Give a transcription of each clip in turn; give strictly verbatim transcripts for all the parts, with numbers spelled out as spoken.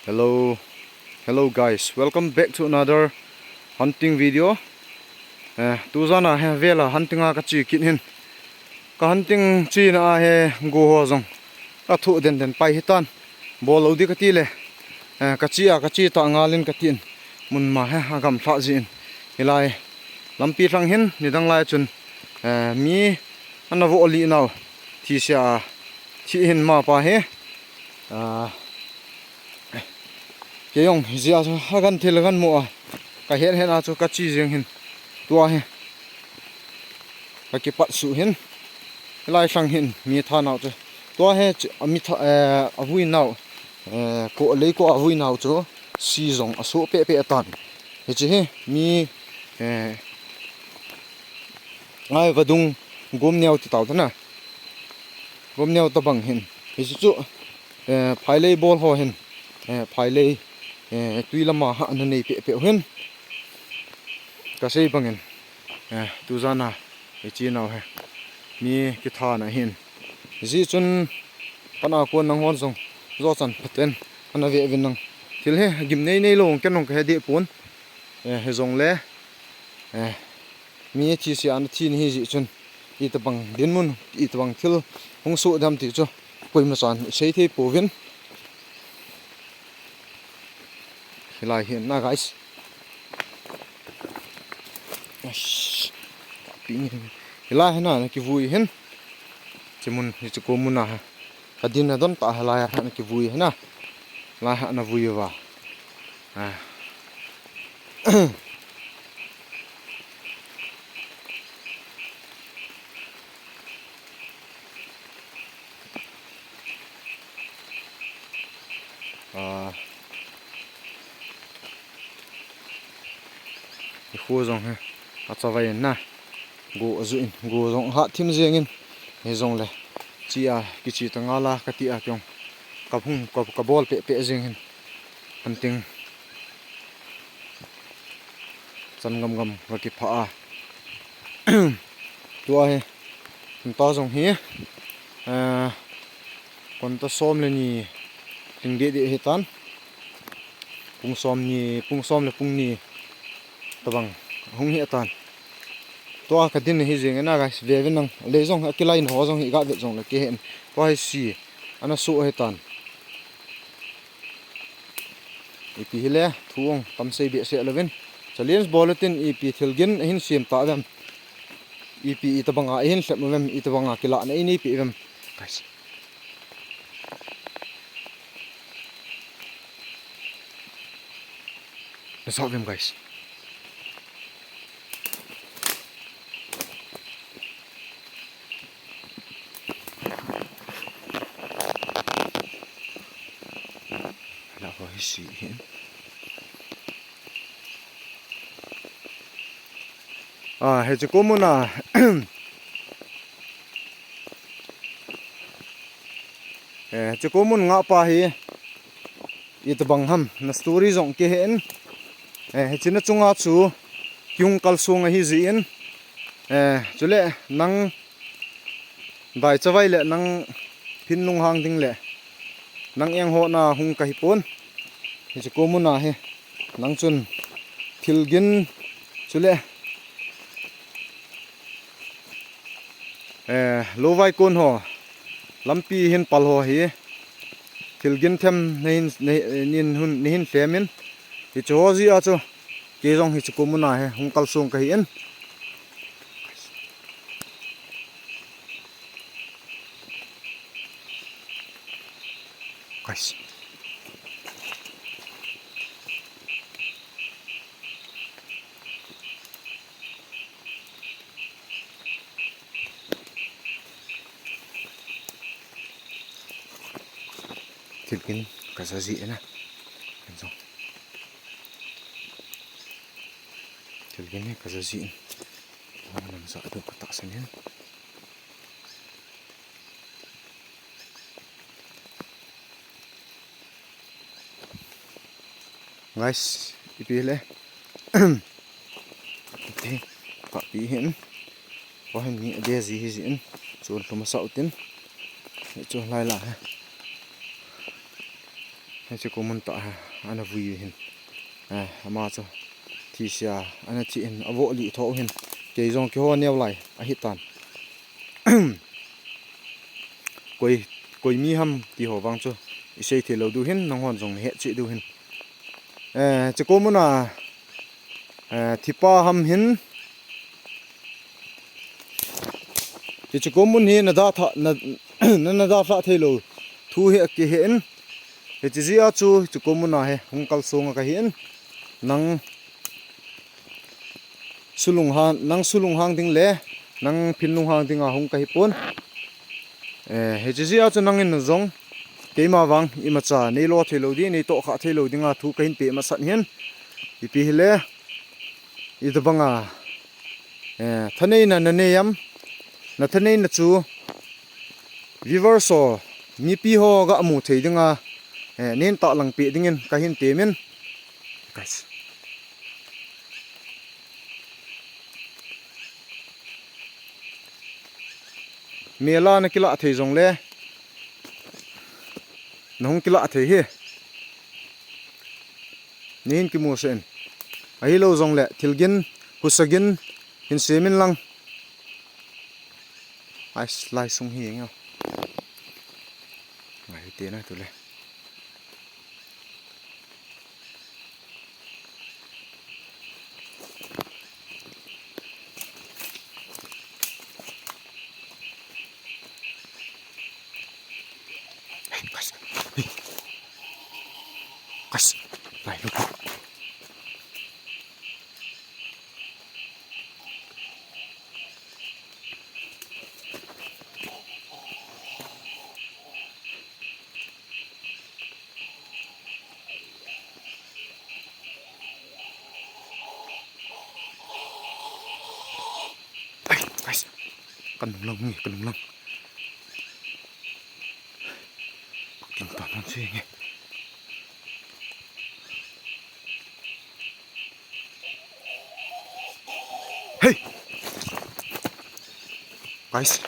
Hello, hello guys, welcome back to another hunting video. Eh, tujana hi vela hunting a kache kit hin. Ka hunting chena a hi go ho jong athu den den pai hitan. Bol lou di kati le. Eh, kache a kache ta ngalin katin. Mun ma hi agamlha jin. Hilai lampi lhang hin nidang lai chun, eh, mi ana vo li nau. Thi sia thi hin mapa hi. Ah, Kei jong hijeh a chu agan thil agan mo a. Ka het het a chu kache jeng hin. Tua hi. Ka kipat suh hin. Hilai lhang hin mi tha nau chu. Tua hi chu, a mi tha, eh, avui nau. Eh, ko lei ko avui nau chu. Si jong asoh peh peh tan. Hiche hi mi, eh, ai vadung gom neo ti tau tana. Gom neo tabang hin. Hiche chu, eh, phailei bol ho hin. Eh, phailei, eh, tui lama ha ana nei peh peh hin. Kasei bangin, eh, tujana, eh, chenau hi. Mi kithana hin. Hijeh chun, pana kon nang hon jong, jo chan phaten, ana ve vin nang. Thil hi, gimnei nei lou, ken jong kahe deh pon. Eh, hijongle, eh, mi thi sia ana thi ni hijeh chun. Itobang dinmun, itobang thil hung soh dem ti chu koima chan isei thei pouvin. Hilai hi na, guys. Eish. Pi nge. Hilai hi na, na kivui hin. Hiche mun, hiche ko mun a ha. Ka dinna don ta hilai hi na kivui hin na. Lai ha na vui va. Ah. Ah. Ikho jong hi achavai in na. Go aju in, go jong hat thim jeng in. Hijongle. Che a, kiche ta ngal a, kati a kei jong. Ka hung, ka, kabol peh peh jeng in. Hunting. Chan gam gam ka kipha a. Tua hi. Hung ta jong hi. Eh, konta som le ni. Ting deh deh hitan. Pung som ni, pung som le pung ni. Tabang. Hung hi atan. Tua ka din hi jeng na guys. Ve ve nang. Le jong akilai na ho jong hi ga ve jong le ke hen. Tua hi si. Ana su hitan. Ipi hile, thu ong tam sei behseh louvin. Challenge bol utin ipi thilgin ahin sem ta uvem. Ipi itobanga ahin lhep uvem, itobanga kilahna inei peh uvem. Guys. Na sa uvem, guys. Lah ho hi si hin. Ah, hiche ko mun a. Eh, hiche ko mun ngah pa hi. Itobang ham, na story jong ke hen. Eh, hiche na chunga chu, kihung kalsong ahi jeh in. Eh, chule, nang dai chavai le, nang phin lunghang ding le, nang eng ho na hung kahi pon. Hiche ko mun a hi, nang chun, thilgin, chule, Eh, Lovai kon ho, lampi hin pal ho hi, thilgin them nahin, nahin, nahin, nahin lhem in, hiche ho jeh a chu, kei jong hiche ko mun a hi, hung kalsong kahi in. Guys. Thilgin ka ja ji e na. Kan jong. Thilgin hi ka ja ji in. Tua nam sa do ka tahsan in. Guys, ipi le. Ipi, ka pi hin. Ko hin ni de ji hi ji in. Chun lhum sa utin. Chu lai la he. Hiche ko mun tah a ana vui hin. Eh, ama chu thisia ana thi hin, avoh lih tho hin. Kei jong keiho neo lai ahi tan. Koi, koi mi ham ti ho vang chu isei thei lou diu hin, nanghon jong nahet cheh diu hin. Eh, hiche ko mun a, eh, thipa ham hin. Hiche ko mun hi na da tha, na, na, na da tha thei lou thu hi akihe in. Hiche jeh a chu, hiche ko mun a hi hung kalsong a kahi in. Nang sulunghang, nang sulunghang ding le nang phinlunghang ding a hung kahi pon. Eh, hiche jeh a chu nangin jong keima vang imacha neilo thei lou ding, neitoh kha thei lou ding a thu kahin pe masat hin. Ipi hile, itobang a, eh, thaneina nanei am, na thaneina chu viewers ho, mipi ho ga mu thei ding a, eh, nen tahlang pe dingin kahin temin. Guys. Mel a na kilah thei jong le, na hung kilah thei hi. Nin kimu sen. Ahilou jong le, thil gin, husa gin, hin semin lang. Ai, lai sung hi ngau. Ngai te na tu le. Hey, guys. Hey. Guys, lai lou. Ai, guys. Kanung lang, kanung lang. King pa man si nge. Hey! Guys.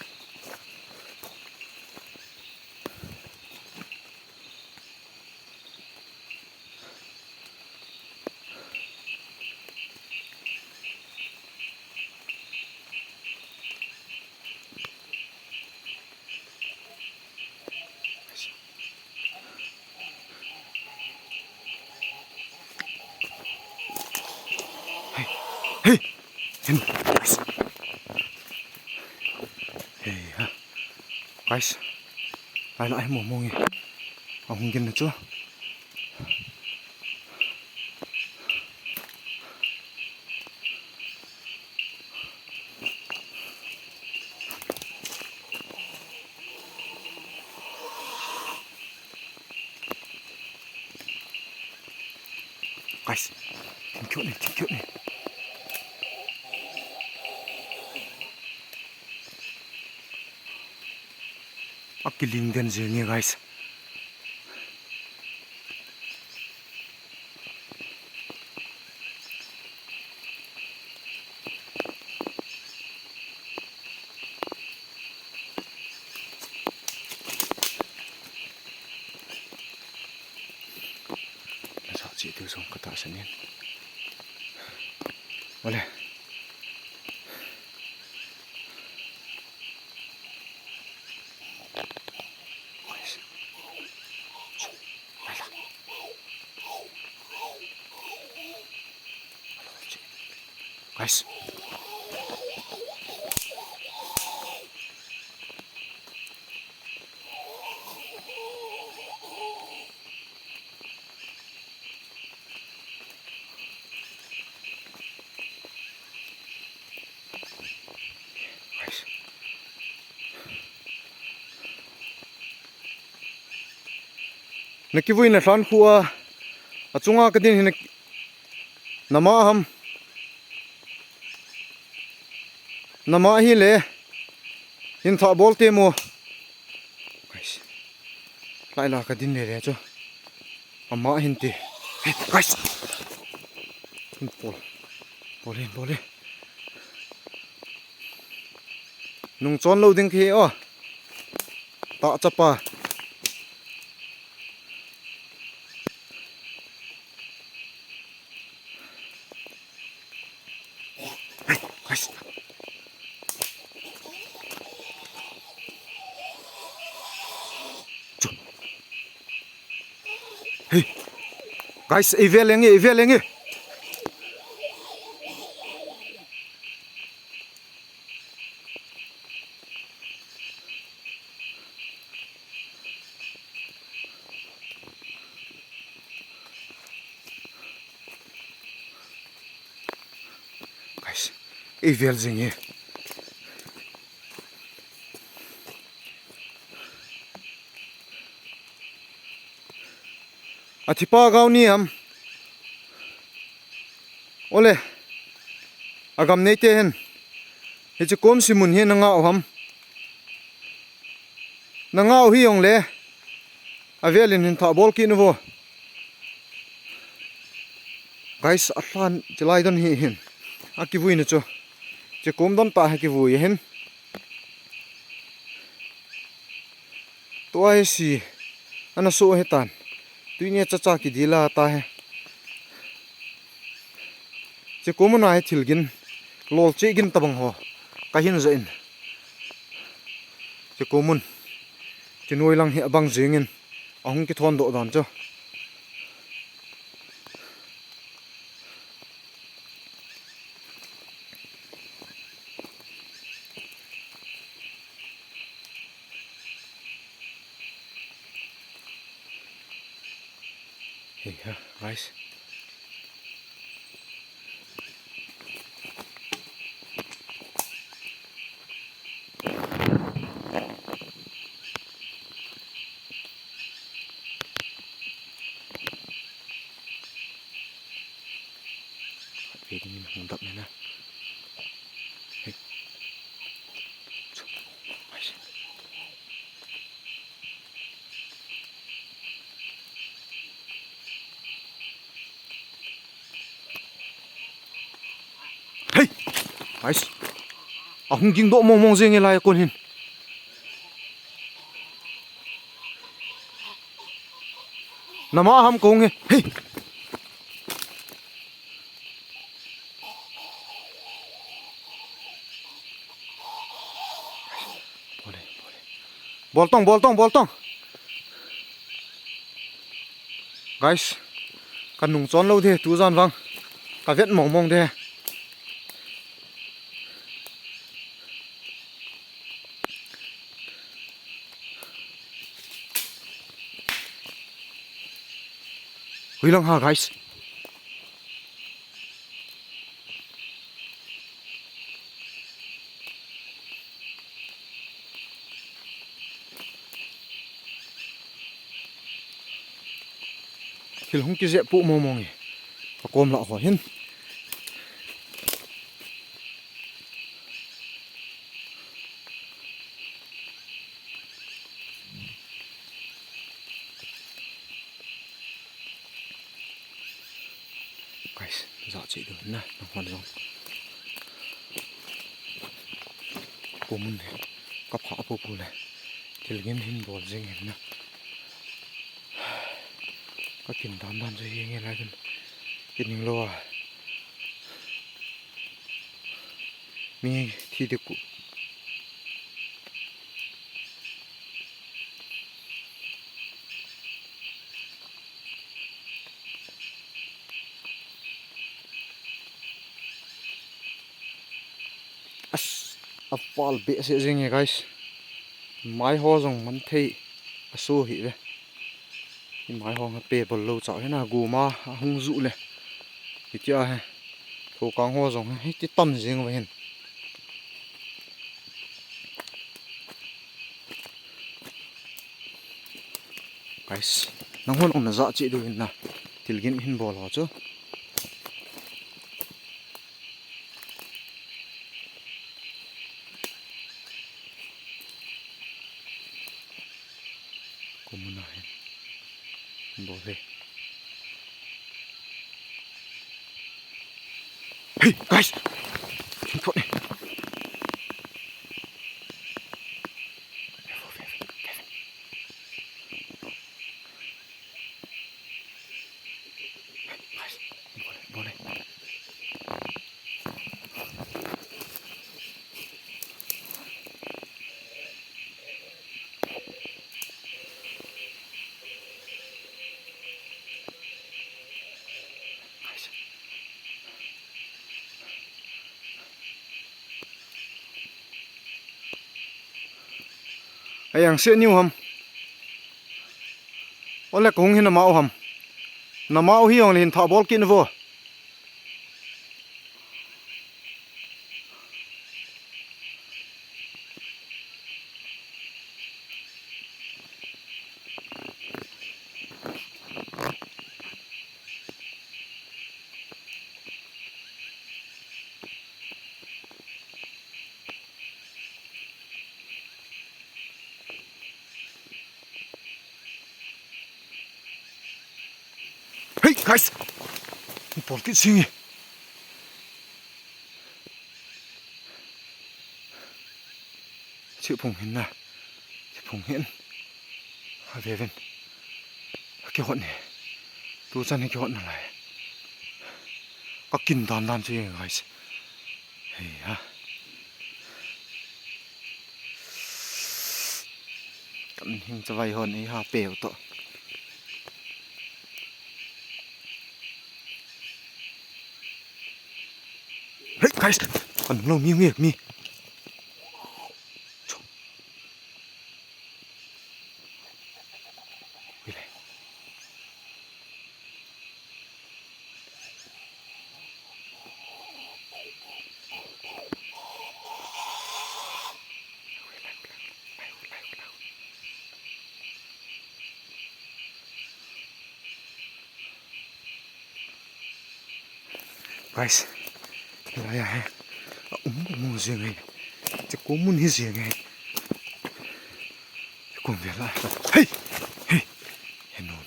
Hey, hey, hey, guys. Hey, ha. Guys. Ai, ai, mo, mo, nge. Ahung gin na chu. Guys, thank you ne, thank you ne. Akiling den jeng e, guys. Nasa chi tu song kata sanin. Wale. Guys. Na kivuina lhan khu a, achunga ka din hi na, nama ham. Nama hi le, hin tha bol te mo. Guys. Lai la ka din le le chu. Ama hin te. Hey, guys. Hin pol. Pol hin, pol hin. Nung chon lo ding khi o. Ta chapa. Hey. Guys, ei ve lenge, ei ve lenge. Guys, ei ve lenge. Athipa gao ni ham. Ole. Agam neite hin. Hiche kom simun hi nanga u ham. Nanga u hi jongle. Avelin hin tha bol kit uvo. Guys, alhan chilai don hi hin. Akivui na chu. Che kom don ta ha kivui hin. Tua hi si. Ana so hi tan. Tui ni cha cha kidila ta hi. Che kom na hi thil gin. Lol che gin tabang ho. Ka hin ja in. Che kom. Che noi lang hi abang jingin. Ahung kithon doh dan chu. Hey, ha, guys. Khat ve dingin hung dap ne na. Hey. Hey! Guys. Ahung ging doh mong mong jeng e lai kon hin. Nama ham kong e. Hey! Bol e, bol e. Bol tong, bol tong, bol tong. Guys, ka nung chon lou de, tu jan vang. Ka vet mong mong de. Hui lang ha, guys. Thil hung kijep pu mong mong e. Ka kom lah ho hin. Guys, ja che ding na, nang hon jong. Ko mun hi, ka pha po po le. Thil gin hin bol jing hin na. Ka kin dan dan chu hi nge lai kin. Kin ning lo a. Mi thi de ku. As, a val behseh jing e, guys. Mai ho jong man thei a su hi ve. Hi mai ho ha pe bol lo chau hi na, guma a hung ju le. Hitia he. Thokang ho jong he, hiti tam jing ve hin. Guys, nang hon ong na ja che diu hin na. Thil gin hin bol ho chu. Ko mun a hin. Bol e. Hey, guys! Thot e. Hey, guys, bol e, bol e. Ai ang se niu ham. Ole kong hin ama u ham. Nama u hi ong le hin tha bol kin vo. Hey, guys! Pol kit singi. Chi phung hin na. Chi phung hin. Ha ve ven. Ki hot ni. Tu chan hi ki hot na lai. Ka kin dan dan chi guys. Hey ha. Kan hing chavai hon ei ha peu to. Hey guys, kan lo mi mi mi. Guys, hilai a hi. A um um jing e. Che ko mun hi jing e. Che ko ve la. Hey! Hey! He non.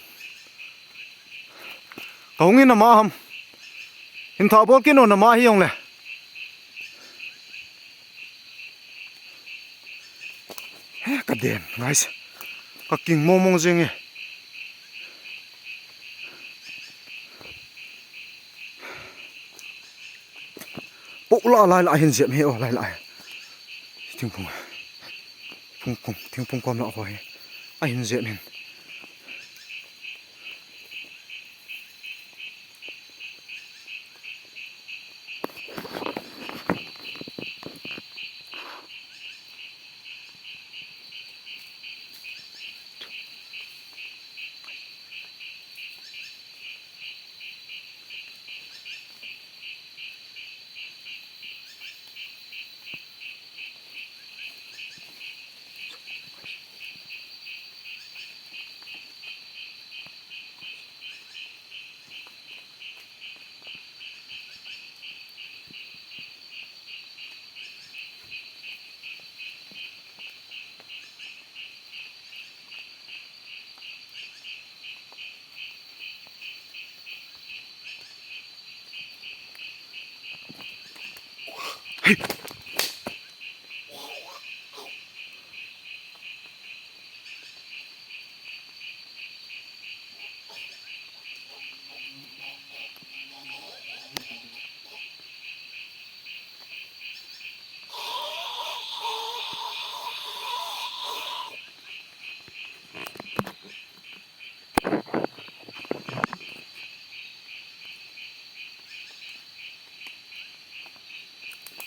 Ka hung in ama ham. Hin tha bol kin o nama hi ong le. He ka den, guys. Ka king mong mong jing e. Pok la lai la hin jep he o lai la. Thingphung. Phung kom, thingphung kom la ho he. A hin jep hin.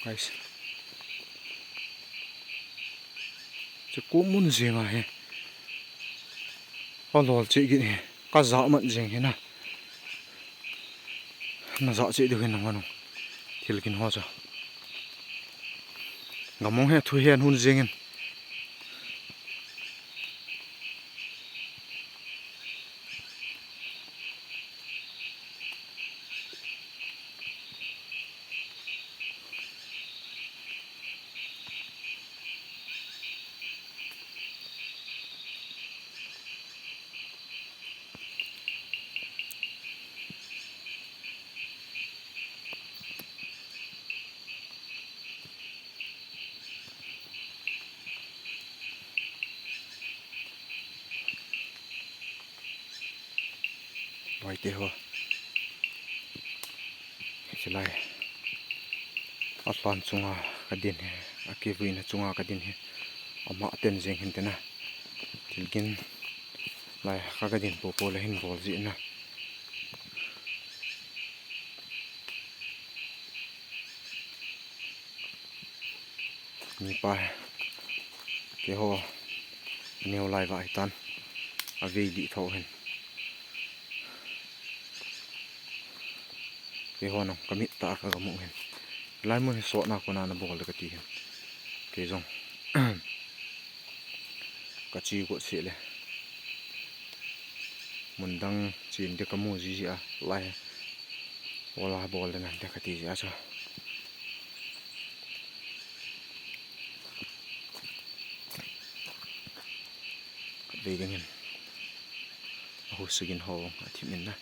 Guys. Chu ku mun jing ahi. Ka lol chi gin hi. Ka ja mat jing hi na. Na ja chi du hin na nganu. Thil kin ho cha. Ngamong he thu he hun jing in. Bai te ho. Silai. A hlan chunga ka din hi, a kivuina chunga ka din hi. Ama ten jeng hin tena. Thil kin lai ka ka din po po le hin bol ji na. Mipa he. Keiho. Neo lai va hitan. Avei li tho hin. Keiho nang kamit ta ka gamu hin. Lai mun hi sotna kona nabol de kati hin. Kei jong. Kachi got sele. Mun dang chin de kamu jiji a lai. Wala bol de nan de kati jia chu. Khatvei dingin. Ahusagin ho athim in na.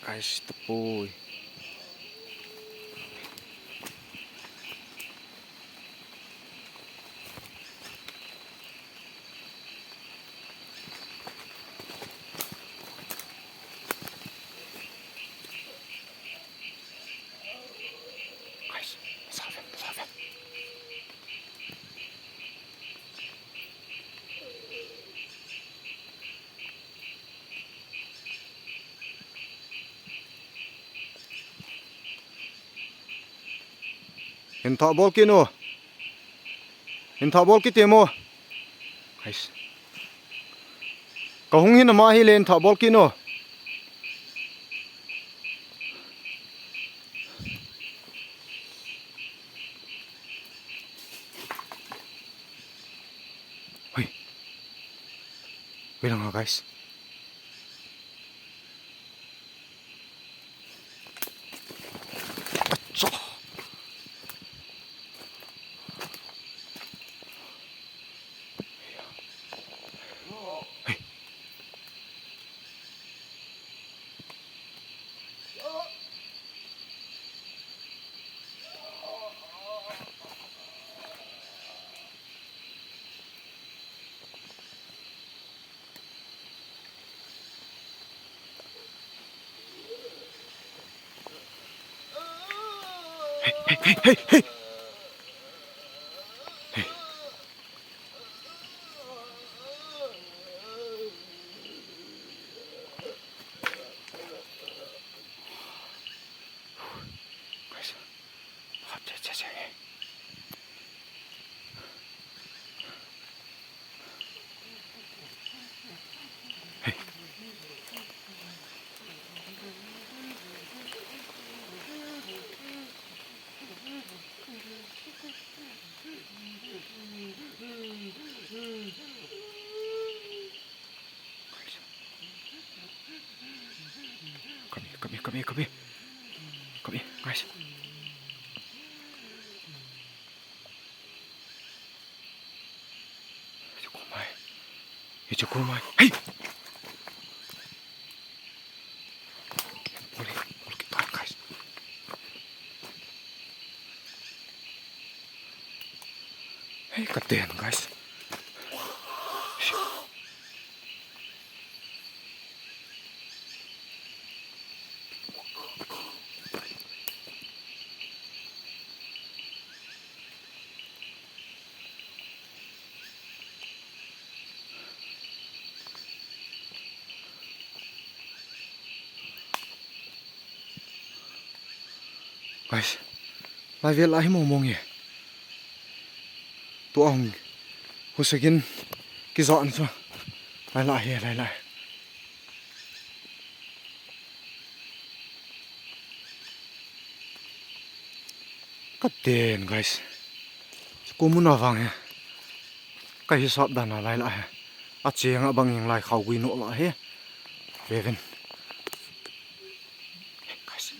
Guys, tapoi. Guys, salve, salve. Hin thah bol kit o. Hin thah bol kit temo. Hais. Kahung hin ama hile hin thah bol kit o. Hoi. Wait lang ha, guys. Acha. Hey. Hey, hey, hey, hey, hey. Hey. Come here, come here, come here, come here. Come here, guys. It's a cool mine. It's a cool mine. Hey! Bol e, bol kit tan, guys. Hey, kati, guys. Guys, lai vel a hi mong mong e. Tua hung husagin kijah na chu. Lai la hi, lai la. Kati, guys. Ko mun a vang hi. Ka hisap dan a lai la hi. A cheng a bang ing lai khao gui no la hi. Vevin. Guys.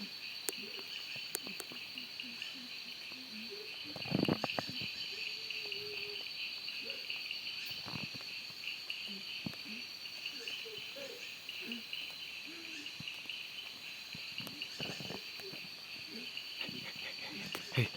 Hey.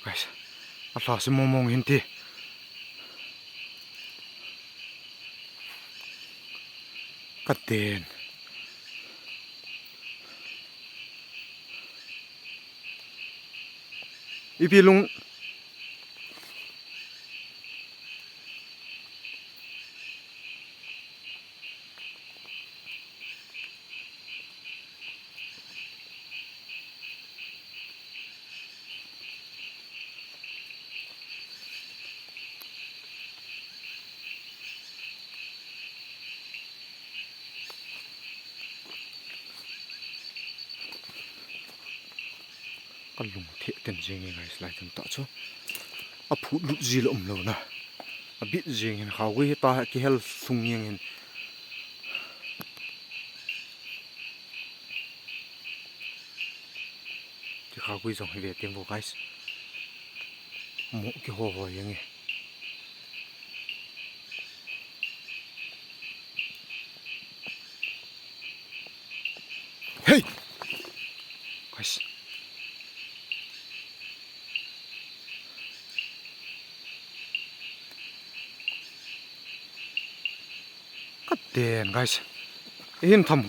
Guys, a lha si mong mong hin ti. Ka den. Ipi lung. Ka lung theh ten jing e guys, lai tam ta chu. A phut lut ji la um lo na. A bit jing in khau gui ta kihel sung jing in. Ki khau gui jong hi ve teng vo guys. Mo ki ho ho jing e. Hey! Guys. Ka den, guys. Ihin tham.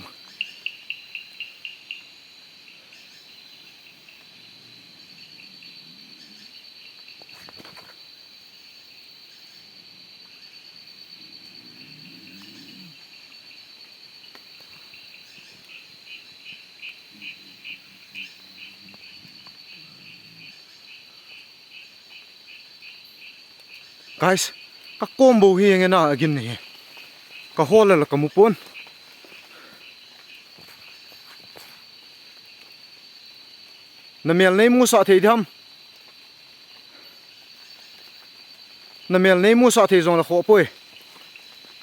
Guys, ka kom bou hi nge na agin ni. Ka hol la ka mu pon. Na mel nei musah thei diam. Na mel nei musah thei jong la kho poi.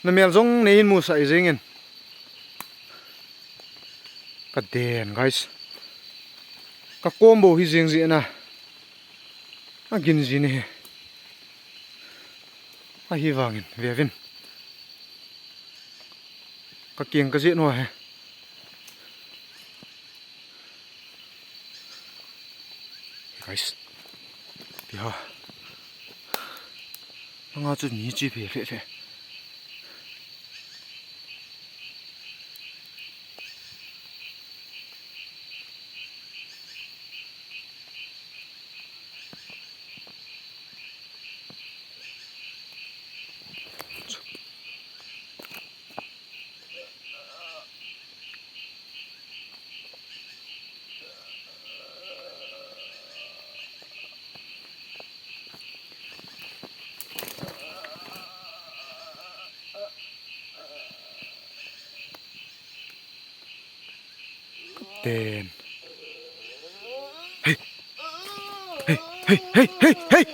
Na mel jong nei in musah i jingin. Ka den, guys. Ka kom bou hi jing ji na. Agin ji ni hi. Ahi vangin, ve vin. Ka kiang ka ji no he. Guys. Pi ha. Nga chu ni chi phe phe phe. Ten. Hey. Hey, hey, hey, hey, hey.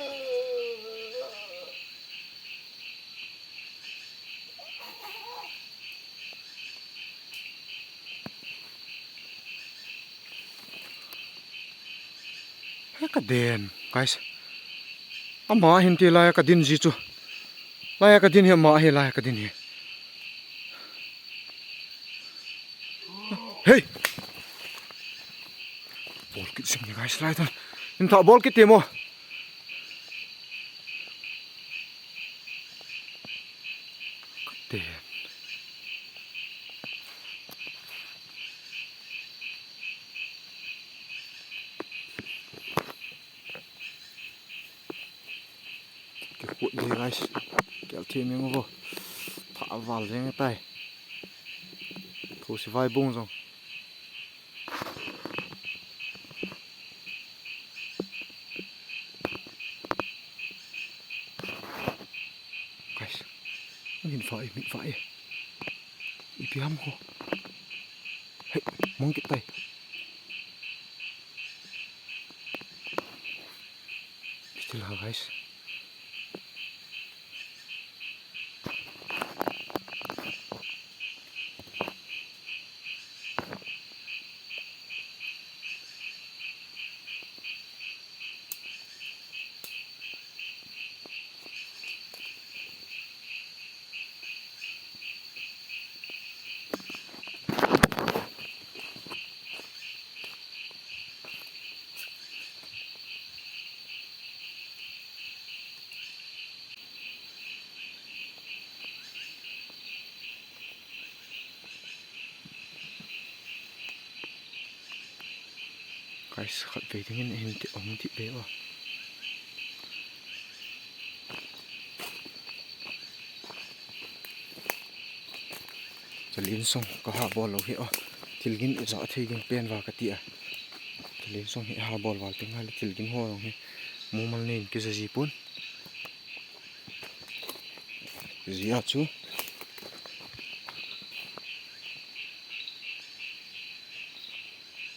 He ka den, guys. Ama hin ti lai ka din ji chu. Lai ka din hi ama hi lai ka din hi. Hey! Bol kit sing ni guys lai tan. In tha bol kit ti mo. Ka den. Kikut di guys. Kel thi ming vo. Pha val jeng tai. Thu si vai bung jong. Guys. Min fa e, min fa e. Ipi ham ko. Hey, mong kit tai. Still ha, guys. Guys, khatvei dingin hin ti, hung ti be o. Thilgin sung kaha bol lou hi o. Thilgin ija thei ding pen va kati a. Thilgin sung hi ha bol val teng le thilgin ho jong hi mumal nin kija ji pon. Ji a chu.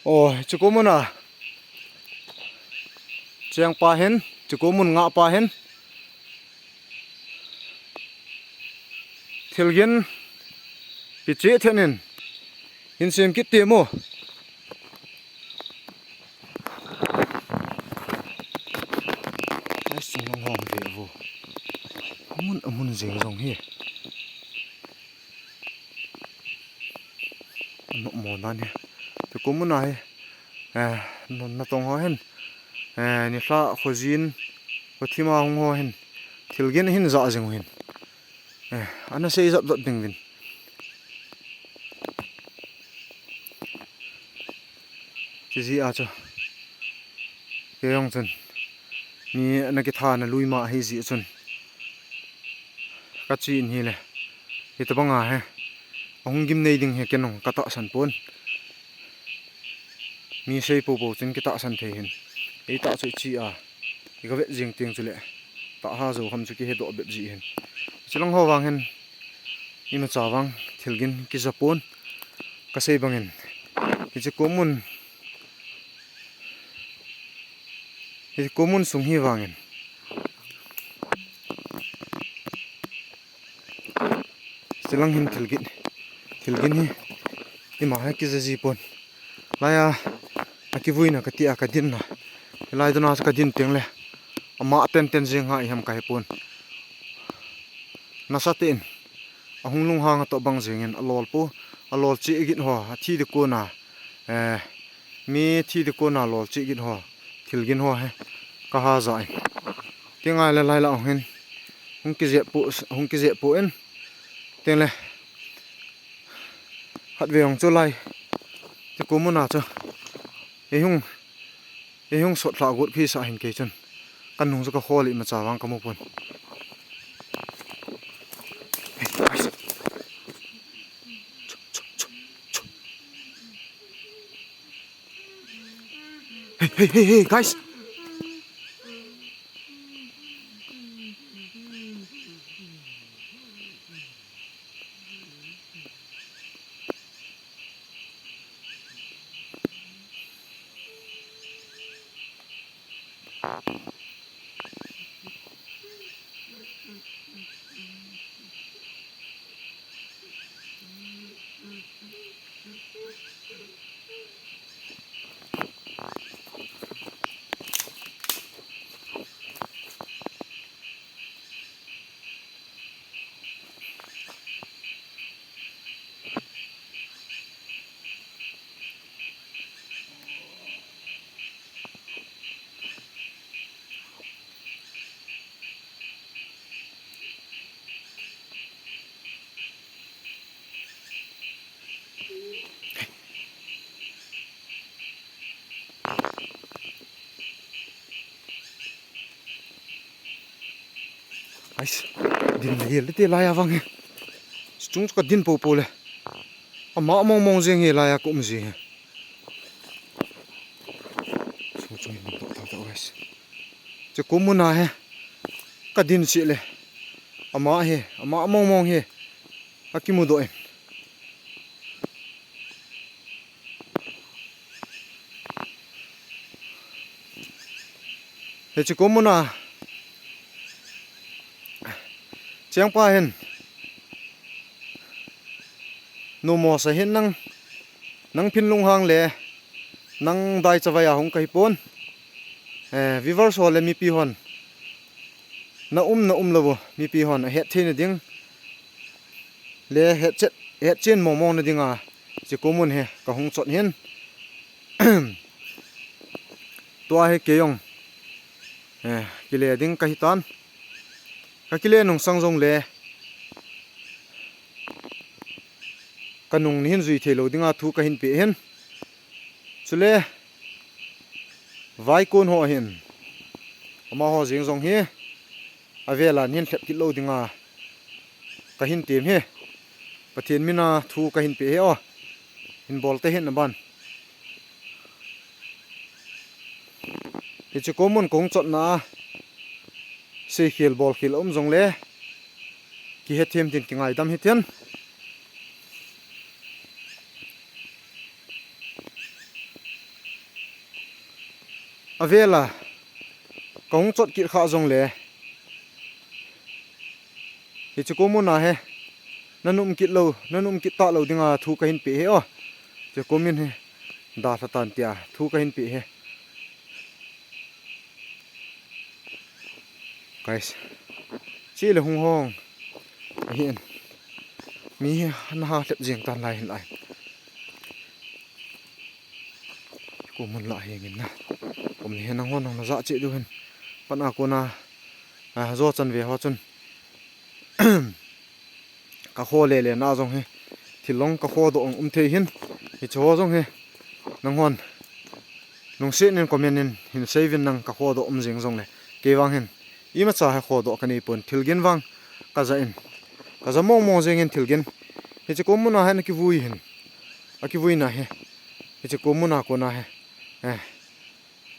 O, chuko muna. Cheng pa hin, chuko mun nga pa hin. Thilgin kiche thenin. Hin sem kit te mo. Ai, sung lang hong ve vo. Amun, amun jeng jong hi. Ano mo nan hi. Te ko mun a hi. Eh, na, natong ho hin. Eh, nilhah khojin. Khothima hung ho hin. Thilgin hin ja jeng hin. Eh, ana sei jap jap ding vin. Chiji a chu. Kei jong chun. Mi ana kitha na lui ma hi ji chun. Ka chi in hi le. Hitabang a he. Ahung gim nei ding he kei jong ka tahsan pon. Mi sei popo chun kitahsan thei hin. Ei tah chu chi a. I ka vet jing tiang chu le. Tah ha jo ham chu kihe doh bep ji hin. Chilang ho vang hin. Ima cha vang thilgin kija pon. Ka sei bangin. Hiche ko mun. Hiche ko mun sung hi vangin. Chilang hin thilgin. Thilgin hi. Ima hi kija ji pon. Laiya. Akivuina kati a kadin na. Lai dona kadin teng le. Ama ten ten jing ha i ham ka he pon. Nasa te in. Ahung lunghang a to bang jingin alol po. Alol chi igin ho. Athi di ko na. Eh, mi thi di ko na lol chi gin ho, thilgin ho he, ka ha ja in. Ti ngai le lai la hung hin, hung kije pu, hung kije pu in. Teng le, khatvei hung chu lai, ti ko mun a chu. Ei hung, ei hung sot hla got phi sa hin kei chun. Ka nung chu ka hol i ma cha vang ka mu pon. Hey, hey, hey, hey, guys. Ais, din le hel te lai a vang he. Chung ka din popo le. Ama mong mong jeng he lai a kum ji he. Chung chung in to to to guys. Che kum mun a he. Ka din si le. Ama he, ama mong mong he. Akimu doh in. Hiche ko mun a chengpa hin, numo sa hin nang, nang phin lunghang le, nang dai chavai a hung kahi pon. Eh, viewers ho le mipi hon. Na um, na um lou vo, mipi hon ahet theina ding. Le het chet, het chen mong mong na ding a, che ko mun he, ka hung chot hin. Tua hi kei jong, eh, kile ding kahi tan. Ka kile nung sang jong le. Ka nung ni hin jui thei lou ding a thu kahin pe hin. Chule, Vaikon ho hin, amaho jeng jong hi avela hin lhep kit lou dinga kahin tem hi. Pathen mina thu kahin pe hi o. Hin bol te hin aban. Hiche komun kong chotna a seikhel bolkhel um jongle kihethem tin kingaidam hitin. Avela kahung chot kit kha jongle, hiche komun a hi nanum kit lou, nanum kit talou dinga thu kahin pe hi o. Hiche komun hi dalha tan tia thu kahin pe hi. Guys, chele hung hong ahin. Mi hi naha lhep jeng tan lai hin lai. Komun la hi ngin na. Kum ni hi nanghon nang naja che diu hin. Pan a kona, a, jo chan ve ho chun. Ka kho lele na jong hi. Thil long ka kho doh ong um thei hin. Hiche ho jong hi. Nanghon. Lungset in comment in hin sei vin nang ka kho doh um jing jongle. Kei vang hin. Imacha hi kho doh kanei pon thil gin vang. Kaja in. Kaja mong mong jing in thil gin. Hiche komun a hin kivui hin. Akivuina hi. Hiche komun a kona hi. Eh.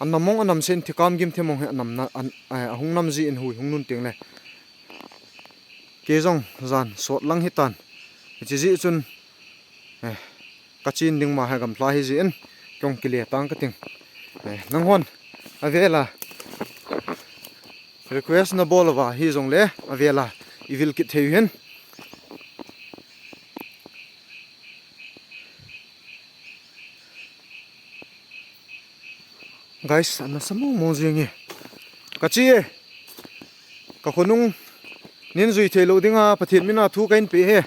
Anam mong anam sen thikam gim themong hi anam na, an, eh, ahung nam ji in hui hung nun ting le. Kei jong jan sot lang hitan. Hiche ji chun, eh, kachin ding ma hi gamla hi ji in kong kile tang kating. Eh, nanghon, avela request nabol uva hi jongle, avela ivil kit thei hin. Guys, ana sa mong mong jing e. Kachi e. Ka khonung nin jui thei lou dinga Pathen mina thu kahin pe hi.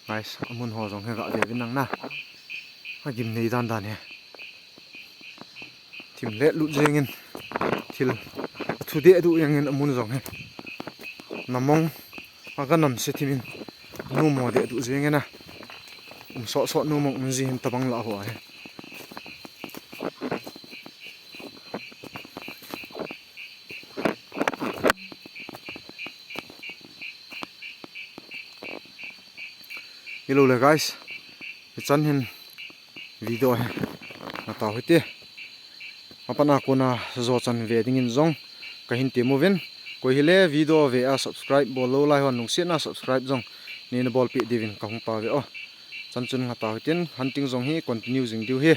Guys, amun ho jong hi ga ve vin nang na. Agim nei dan dan hi. Thim le lut jeng in thil thu deh duh jeng in amun jong hi. Namong aga nam se thim in numo deh duh jeng in a. Um so so numong um ji hin tabang la ho a hi. Hello le guys. Hichan hin video hi ngatau hite. Apat a kona jo chan ve dingin jong kahin tem uvin. Koi hile video ve a subscribe bol lou lai hon lungset na subscribe jong neina bolpeh diuvin kahung tao ve o. Chan chun ngatau hitin hunting jong hi continue jing diu hi.